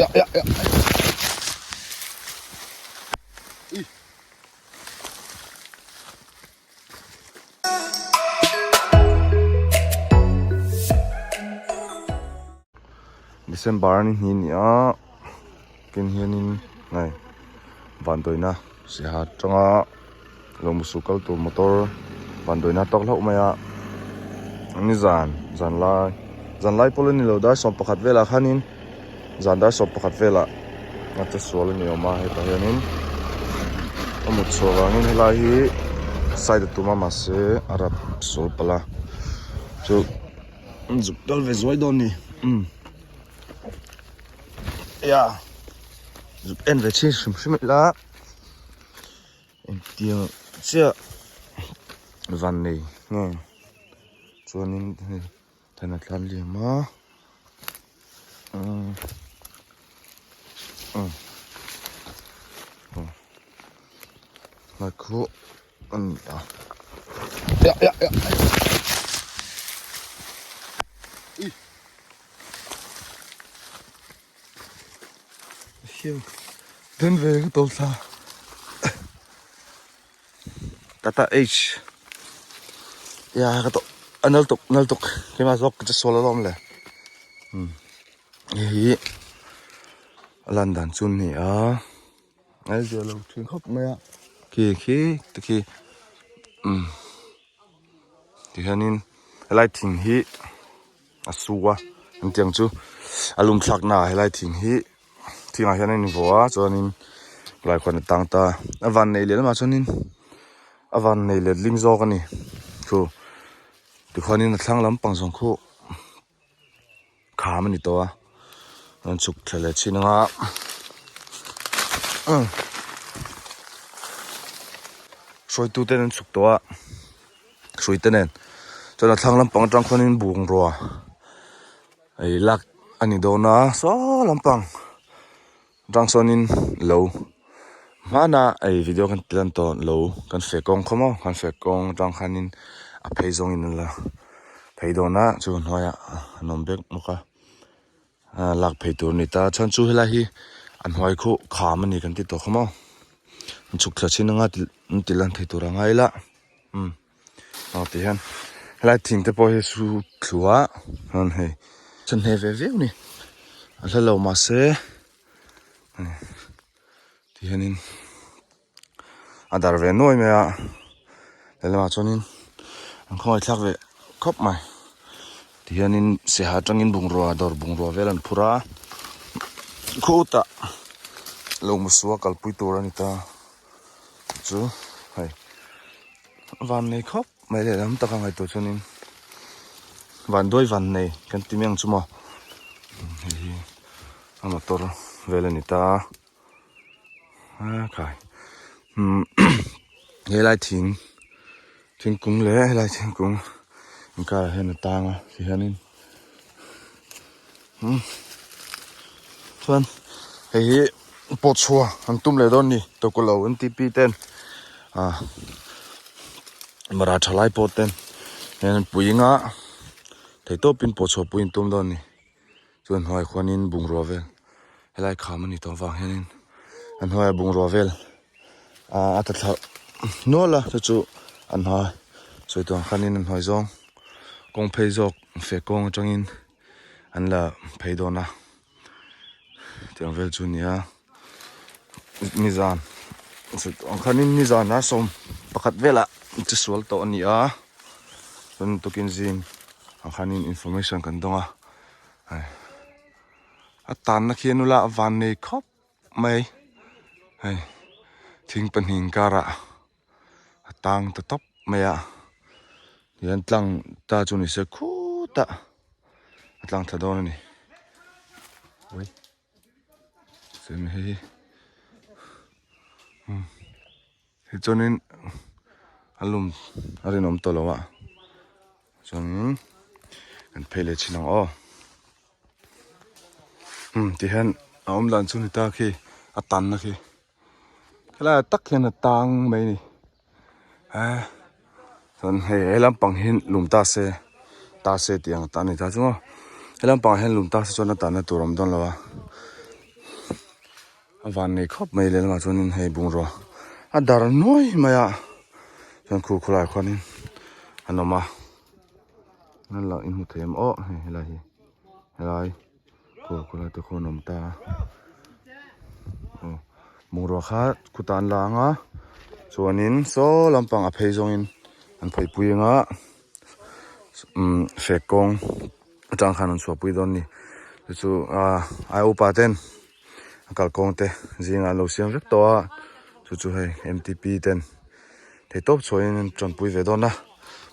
Ya ya ya. December ni hnih ni a ken hianin ngai vanduaina siaha atanga lawngbusu kal tur motor vanduaina tawk hlauh mai a nizan zan lai zan lai pawh la ni lo dar 11 velah khanin zan dar 11 velah a che sual a ni awm a hetah hianin a mut chhuah vangin helai hi side a tum a mahse a rap sual palh a chu an zuk kal ve zuai dawn a ni umm ya zuk en ve chhin hrim hrim ila engtiang chiah van nei nge chuanin hei thlan a tlan liam a umm umm hlai khu a ni a ya ya ya Den ve ka tawp thla Tata H ya ka to anal tuk nal tuk keimah zawk ka che sual alawm le um hei hi a lan dan chu ni a a zia lo thin khawp mai a khi khi te khi um tihianin helai thing hi a su a engtiang chu a lum thlak na ah helai thing hi thing ah hian a in vuah a chuanin helai khuan a tang ta a van nei leh lamah chuanin a van nei let ling zawk a ni chu tikhuanin a thlang lampang zawng khu kham a ni tawh a rawn chhuk thla leh chin anga hruaitu ten an chhuk tawh a hrui te nen chuan a thlang lampang atang khuanin bungrua ei lak a ni dawn a saw lampang atang sawnin lo hmana ei video kan ti lan tawh lo kan feh kawng khaw maw kan feh kawng atang khanin a phei zawngin a la phei dawn a chu hnuaiah an awm vek bawk a lak phei tur a ni ta chuan chu helai hi a hnuai khu kham a ni kan ti tawh khaw maw an chhuk thla chin anga an ti lan thei tur a ngai la umm aw ti hian helai thing te pawh hi su thlu a chuan hei chhan hne ve viau a ni a hla lo mahse ti hianin a dar ve nuai mai a lehlamah chuanin an khawngaih thlak ve khawp mai tihianin saiha atangin bungrua dawr bungrua vel an phur a khutah lo hmusuah kalpui tur a ni ta chu hei van nei khawp mai lehlam taka ngaihtuah chuanin van duai van nei kan ti mai ang chu maw hei hi a motor vel a ni ta. A khai umm helai thing thingkung leh helai thingkung inkarah hian a tang a tihianin umm chuan hei hi pawt chhuah an tum leh dawn a ni tawkawlh lo N T P ten ah maratha lai pawh ten hian an pui anga theihtawpin pawt chhuah pui an tum dawn a ni. Chuan hnuaiah khuanin bungrua vel helai kham a ni tawh avang hianin an hnuaiah bungrua vel ah a ta thla nual a chu chu an hma sawi tur ang khanin an hnuai zawng kawng phei zawk feh kawng atangin an la phei dawn a tiang vel chu a ni a nizan sawi tur ang khanin nizan a 11 velah che sual tawh a ni a chuan tukin zing ang khanin information kan dawng a. Hei a tanna khi a nula a van nei khawp mai hei thing pahnih inkarah a tang ta tawp mai a tihian tlang ta chu ni se khutah a tlang thla dawn a ni ui chuan hei hi umm tichuanin a lum a rinawm tawh lo a. Chuanin kan phei leh thin ang aw umm tihian a awm dan chu ni ta khi a tanna khi helai ah tak hian a tang mai a ni eh chuan hei he lampang hi lum ta se ta se tih ang a tan a ni ta chu maw he lampang ah hian lum ta se chuan a tanna tur a awm dawn lo a. A van nei khawp mai lehlamah chuanin hei bungrua a dar nuai mai a chuan khu khawlaiah khuanin an awm a an lo inhmu thei em aw hei helai hi helai khu khawlai te khuan an awm ta a aw bungrua kha khutah an la ang a chuanin saw lampang a phei zawngin an phawihpui ang a umm fek kawng atang khan an chhuahpui dawn a ni chu chu ah ai upa ten a kalkawng te zingah an lo siam vek tawh a chu chu hei m t p ten theihtawp chhuahin an tanpui ve dawn a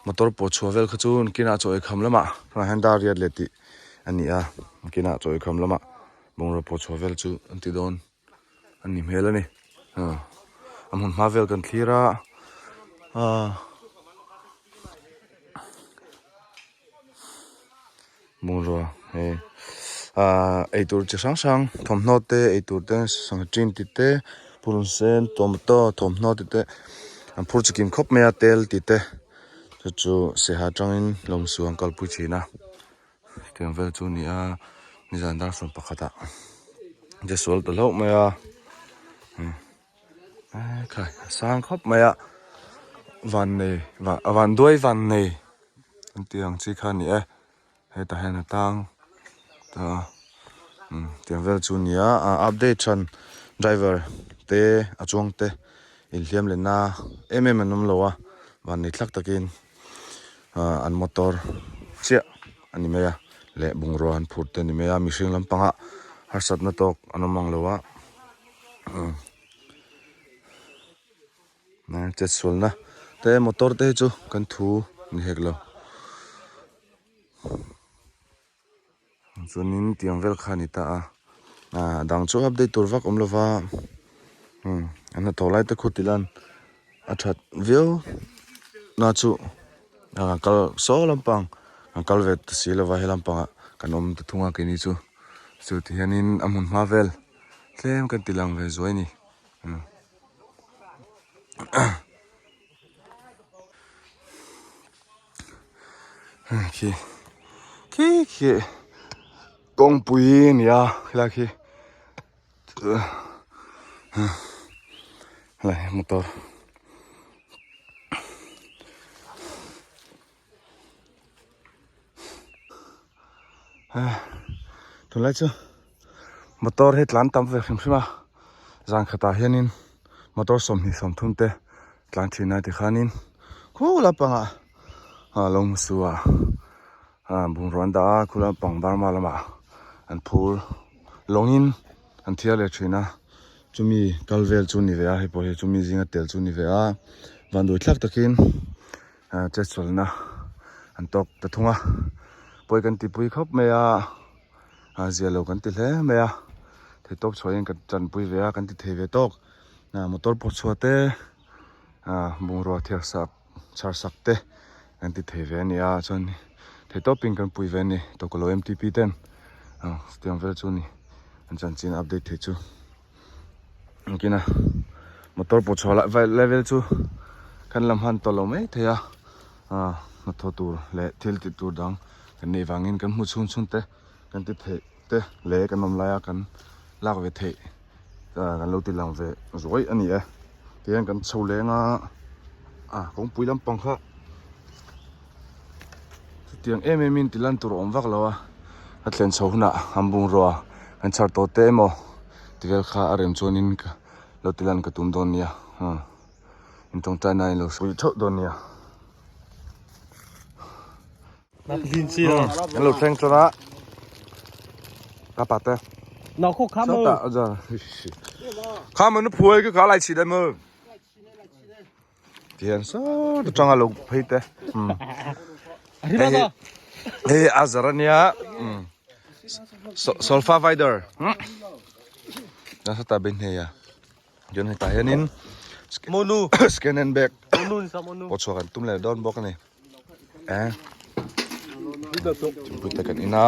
motor pawh chhuah vel kha chu kinah chaw eikham lamah tunah hian dar riat leh tih a ni a kinah chaw eikham lamah bungraw pawh chhuah vel chu an ti dawn. A ni hmel a ni a hmun hma vel kan thlir a ahh bungrua hei ahh eitur chi hrang hrang thawmhnaw te eitur te sangha tin tih te purun sen tomato thawmhnaw tih te an phur chi kim khawp mai a tel tih te chu chu saiha atangin lawmsuh an kalpui thin a. Tiang vel chu a ni a nizan dar sawm pakhatah che sual ta hlauh mai a ekhai a sang khawp mai a van nei a van duai van nei an tih ang chi kha a ni e hetah hian a tang ta a tiang vel chu a ni a update than driver te a chuang te inhliam lehna em em an awm lo a van nei thlak takin. Ahh an motor chiah a ni mai a leh bungrua an phur te a ni mai a mihring lampangah harsatna tawk an awm ang lo a umm chetsualna te motor te hi chu kan thu ni hek lo. Chuanin tiang vel kha a ni ta a ah dang chu update tur vak awm lova umm an hnathawh lai te khu tih lan a that viau na chu ah kal saw lampang an kal ve ta si lova he lampangah kan awm ta thung a keini chu chu ti hianin a hmun hma vel tlem kan ti lang ve zuai a ni. Khi khi khi kawngpui a ni a helai khi helai motor tunlai chu motor hi tlan tam ve hrim hrim a zan khatah hianin motor 20 30 te tlan thin a tikhanin khu lampangah ah lo hmu su a ah bungrua an dah a khu lampang Burma lamah an phur lawngin an thiar leh thin a chumi kal vel chu a ni ve a hei pawh hi chumi zinga tel chu a ni ve a vanduai thlak takin ah chetsualna an tawk ta thung a pawi kan tihpui khawp mai a ah zia lo kan ti hle mai a theihtawp chhuahin kan tanpui ve a kan ti thei ve tawk. Motor pawh chhuah te ah bungrua thiar sak chhar sak te an ti thei ve a ni a chuan theihtawp in kan pui ve a ni tawkalo M T P ten ah chutiang vel chu a ni an chanchin update thei chu engtin a motor pawh chhuah lai vel lai vel chu kan la hman tawh lo mai thei a ah hnathawh tur leh thil tih tur dang kan neih vangin kan hmu chhung chhung te kan ti theih te leh kan awm laia kan lak ve theih. Kan lo ti lang ve zuai a ni e tihian kan chho leng a ah kawngpui lampang kha chutiang em em in ti lan tur a awm vak lo a ka thlen chho hunah an bungrua kan chhar tawh te emaw ti vel kha a rem chuanin ka lo ti lan ka tum dawn nia in tawngtai na in lo sawi theuh dawn nia. An lo thleng chuan a ka pa te kha ma nu phuai ka lai chi dai mo tian saw ta tanga lo phei te hei hei azar ania solfa vider nasa ta ben hei a chuan hetah hianin scan and bag pawh chhuah kan tum leh dawn bawk a ni. Eh thingpui te kan in a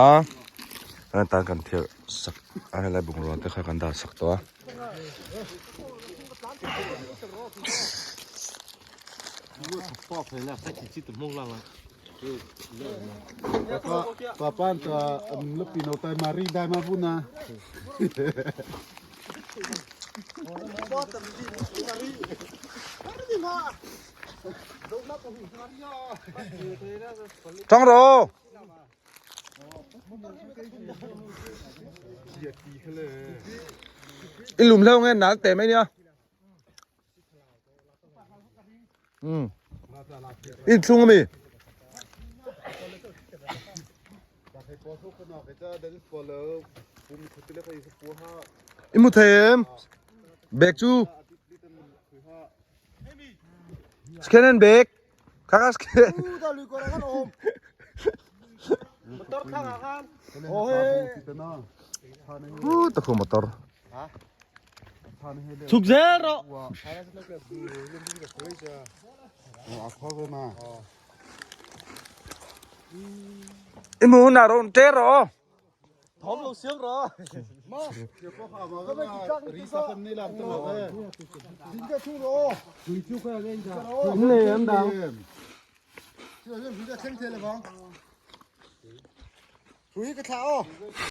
chuan tan kan thirh sak a helai bungrua te kha kan dah sak tawh a. Tang rawh. I lum hleuh nge nal teh mai nia. Um. I thlung ami. I mu thei em? Bag chu. Scan and bag. Kha kha scan. Hu ta khu motor. Chhuk zel rawh. I mu hunah rawn ṭe rawh. Thawm lo siam rawh. Nei an dang.